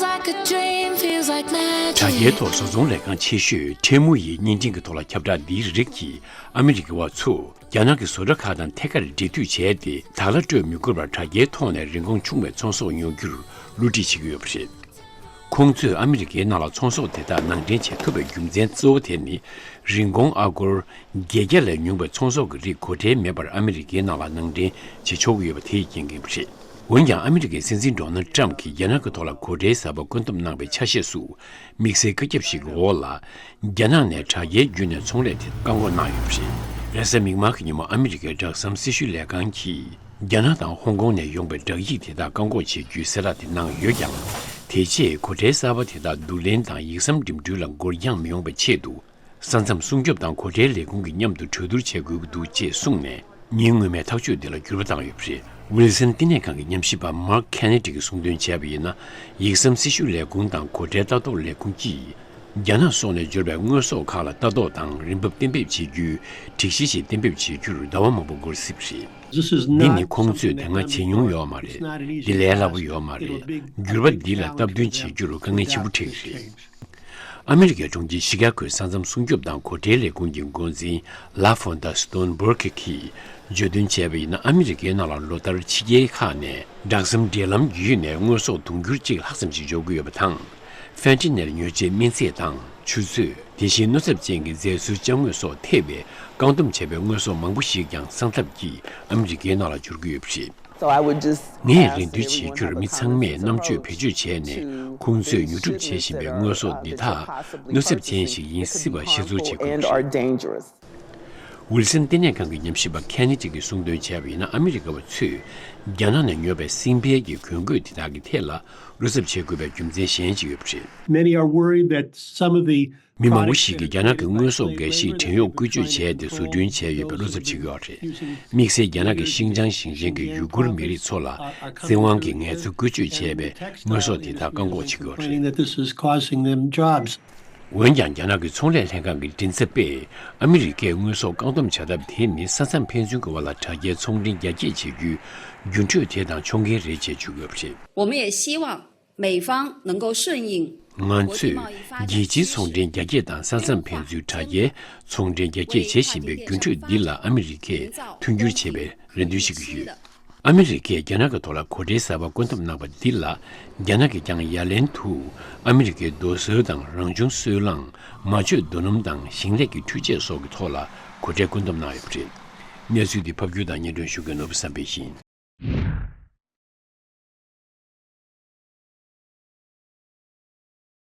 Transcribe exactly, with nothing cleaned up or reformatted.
Like a dream, feels like magic. དྲ་རྒྱའི་ཐོག་བཟོ་ཚོང་ལས་ཁང་ཆེ་ཤོས་ཐེ་མུ་ཡི་བརྙན་འཕྲིན་གྱི་ཐོག་ལ་ཁྱབ་བསྒྲགས་འདིའི་རིགས་ཀྱིས་ཨ་མི་རི་ཀའི་བ་ཚོ་རྒྱ་ནག་གི་བཟོ་གྲྭ་ཁག་དང་ཐད་ཀར་འབྲེལ་མཐུད་བྱས་ཏེ། དག་ལ་སྤྲོད་མི་དགོས་པར་དྲ་རྒྱའི་ཐོག་ནས་རིན་གོང་ཆུང་བའི་ཚོང་ཟོག་ཉོ་རྒྱུར་བསླུ་བྲིད་བྱེད་ཀྱི་ཡོད་པ་རེད། ཁོང་ཚོས་ཨ་མི་རི་ཀའི་ནང་ལ་ཚོང་ཟོག་དེ་དག་ནང་འདྲེན་བྱེད་ཐུབ་པའི་རྒྱུ་མཚན་གཙོ་བོ་དེ་ནི། རིན་གོང་ཨ་སྒོར་བརྒྱད་བརྒྱ་ལས་ཉུང་བའི་ཚོང་ཟོག་གི་རིགས་གོ་ཁྲལ་མེད་པར་ཨ་མི་རི་ཀའི་ནང་ལ་ནང་འདྲེན་བྱེད་ཆོག་གི་ཡོད་པ་དེས་རྐྱེན་ངན་པ་རེད། འོན་ཀྱང་ཨ་མི་རི་ཀའི་སྲིད་འཛིན་ཌོ་ནལ་ཊམ་གྱིས་རྒྱ་ནག་གི་ཐོག་ལ་གོ་ཁྲལ་གསར་པ་བཀོད་འདོམས་གནང་བའི་ཆ་ཤས་སུ། དམིགས་བསལ་བཀའ་ཁྱབ་ཞིག་གི་འོག་ལ། རྒྱ་ནག་ནས་དྲ་རྒྱའི་བརྒྱུད་ནས་ཚོང་ལས་དེ་བཀག་འགོག་གནང་ཡོད་པ་རེད། རེས་གཟའ་མིག་དམར་གྱི་ཉིན་མོ་ཨ་མི་རི་ཀའི་དྲག་ཟམ་སྲི་ཞུ་ལས་ཁང་གིས། རྒྱ་ནག་དང་ཧོང་ཀོང་ནས་ཡོང་པའི་བསྒྲགས་ཡིག་དེ་དག་བཀག་འགོག་བྱེད་རྒྱུའི་གསལ་བསྒྲགས་དེ་གནང་ཡོད་ཀྱང་། དེ་རྗེས་གོ་ཁྲལ་གསར་པ་དེ་དག་བསྡུ་ལེན་དང་ཡིག་ཟམ་འགྲིམ་འགྲུལ་ལ་འགོར་འགྱངས་མི་ཡོང་བའི་ཆེད་དུ། ས་མཚམས་སྲུང་སྐྱོབ་དང་གོ་ཁྲལ་ལས་ཁུངས་ཀྱི་མཉམ་དུ་གྲོས་བསྡུར་བྱེད་དགོས་ཀྱི་འདུག་ཅེས་གསུངས་ནས། ཉིན་སྔོན་མའི་ཐག་གཅོད་འདི་ལ་འགྱུར་བ་བཏང་ཡོད་པ་རེད། ཝིལ་སན་བསྟི་གནས་ཁང་གི་ཉམས་ཞིབ་པ་མཱརྐ་ཁེ་ནེ་ཌི་གིས་གསུངས་དོན་བྱས་པ་ཡིན་ན། ཡིག་ཟམ་སྲི་ཞུ་ལས་ཁུངས་དང་གོ་ཁྲལ་ལྟ་རྟོག་ལས་ཁུངས་ཀྱིས། རྒྱ་ནག་སོགས་ནས་འབྱོར་བའི་དངོས་ཟོག་ཁག་ལ་ལྟ་རྟོག་དང་རིན་འབབ་གཏན་འབེབས་བྱེད་རྒྱུའི་སྒྲིག་གཞི་ཞིག་གཏན་འབེབས་བྱེད་རྒྱུར་ཟླ་བ་མང་པོ་འགོར་སྲིད་པ་རེད། འདི་ནི་ཁོང་ཚོས་དེ་སྔ་བྱེད་མྱོང་ཡོད་མ་རེད། འདི་ལས་སླ་པོ་ཡོད་མ་རེད། འགྱུར་བ་འདི་ལ་སྟབས་བསྟུན་བྱེད་རྒྱུར་དཀའ་ངལ་ཆེན་པོ་འཕྲད་ཀྱི་རེད། ཨ་མི་རི་ཀའི་གྲོང་ཁྱེར་ཤི་ཀ་གོའི་ས་མཚམས་སྲུང་སྐྱོབ་དང་གོ་ཁྲལ་ལས་ཁུངས་ཀྱི་འགོ་འཛིན་ལ་ཧྥོན་ཏ་སྟོན་སྦུར་ཁི་གིས་བརྗོད་དོན་བྱས་པ་ཡིན་ན། ཨ་མི་རི་ཀའི་ནང་ལ་ལོ་ལྟར་ཕྱི་རྒྱལ་ཁག་ནས་དྲག་ཟམ་འབྲེལ་ལམ་བརྒྱུད་ནས་དངོས་ཟོག་དུང་ཕྱུར་གཅིག་ལྷག་ཙམ་ཞིག་འབྱོར་གྱི་ཡོད་པ་དང་། ཕན་ཏི་ནེལ་ཉོ་ཆས་སྨན་རྫས་དང་ཆུ་ཚོད། དེ་བཞིན་གནོད་ཚབས་ཅན་གྱི་རྫས་སུལ་ཅ་དངོས་སོགས་ཐེ་བའི་བཀག་སྡོམ་བྱས་པའི་དངོས་ཟོག་མང་པོ་ཞིག་ཀྱང་གསང་ཐབས་ཀྱིས་ཨ་མི་རི་ཀའི་ནང་ལ་འབྱོར་གྱི་ཡོད་པ་རེད། So I would just ངས་ask རེ་འདུན་everyone བྱེད་རྒྱུར་མི་ཚང་མས་རྣམ་དཔྱོད་བེད་སྤྱོད་བྱས་ནས་ཁོང་ཚོས་ཉོ་སྒྲུབ་བྱེད་བཞིན་པའི་དངོས་ཟོག་འདི་དག་གནོད་ཚབས་ཅན་ཞིག་ཡིན་སྲིད་པ་ཤེས་ཚོར་བྱེད་དགོས་པ་རེད། Are dangerous. ཝིལ་སན་བསྟི་གནས་ཁང་གི་ཉམས་ཞིབ་པ་ཁེ་ནེ་ཌི་གིས་གསུངས་དོན་བྱས་པ་ཡིན་ན། ཨ་མི་རི་ཀ་བ་ཚོས་རྒྱ་ནག་ནས་ཉོས་པའི་སྲིན་བལ་གྱི་གོན་གོས་དེ་དག་གི་ཐད་ལ་བློ་འཚབ་བྱེད་དགོས་པའི་རྒྱུ་མཚན་གཞན་ཅིག་ཡོད་པ་རེད། Many are worried that some of the མི་མང་པོ་ཞིག་གིས་རྒྱ་ནག་གི་དངོས་ཟོག་འགའ་ཞིག་བྲན་གཡོག་བཀོལ་སྤྱོད་བྱས་ཏེ་བཟོ་སྐྲུན་བྱས་ཡོད་པའི་བློ་འཚབ་བྱེད་ཀྱི་ཡོད་རེད། དམིགས་བསལ་རྒྱ་ནག་གི་ཤིན་ཅང་ཞིང་ཆེན་གྱི་ཡུ་གུར་མི་རིགས་ཚོ་ལ་བཙན་དབང་གིས་ངལ་རྩོལ་བཀོལ་སྤྱོད་བྱས་པའི་དངོས་ཟོག་དེ་དག་བཀག་འགོག་བྱེད་ཀྱི་ཡོད་རེད། That this is costing them jobs. འོན་ཀྱང་རྒྱ་ནག་གི་ཚོང་ལས་ལྷན་ཁང་གི་མགྲིན་ཚབ་པས། ཨ་མི་རི་ཀས་དངོས་ཟོག་བཀག་སྡོམ་བྱ་ཐབས་དེ་ནི་ས་མཚམས་ཕན་ཚུན་གྱི་བར་ལ་དྲ་རྒྱའི་ཚོང་འབྲེལ་རྒྱ་སྐྱེད་བྱེད་རྒྱུའི་རྒྱུ་འཕྲོད་དེ་དང་ཕྱོགས་འགལ་རེད་ཅེས་བརྗོད་ཡོད་པ་རེད། 我们也希望美方能够顺应 ང་ཚོས་རྒྱལ་སྤྱིའི་ཚོང་འབྲེལ་རྒྱ་སྐྱེད་དང་ས་མཚམས་ཕན་ཚུན་དྲ་རྒྱའི་ཚོང་འབྲེལ་རྒྱ་སྐྱེད་བྱེད་བཞིན་པའི་རྒྱུ་འཕྲོད་འདི་ལ་ཨ་མི་རི་ཀས་མཐུན་འགྱུར་བྱེད་པའི་རེ་འདུན་ཞུ་གི་ཡོད། ཨ་མི་རི་ཀས་རྒྱ་ནག་གི་ཐོག་ལ་གོ་ཁྲལ་གསར་པ་བཀོད་འདོམས་གནང་བ་འདི་ལ། རྒྱ་ནག་གིས་ཀྱང་ཡ་ལན་དུ་ཨ་མི་རི་ཀའི་རྡོ་སོལ་དང་རང་བྱུང་སོལ་རླངས། མ་བཅོས་རྡོ་སྣུམ་དང་ཞིང་ལས་ཀྱི་འཕྲུལ་ཆས་སོགས་ཀྱི་ཐོག་ལ་གོ་ཁྲལ་བཀོད་འདོམས་གནང་ཡོད་པ་རེད། གནས་ཚུལ་འདི་ཕབ་སྒྱུར་དང་སྙན་སྒྲོན་ཞུ་མཁན་ནོར་བུ་བསམ་འཕེལ་ཡིན།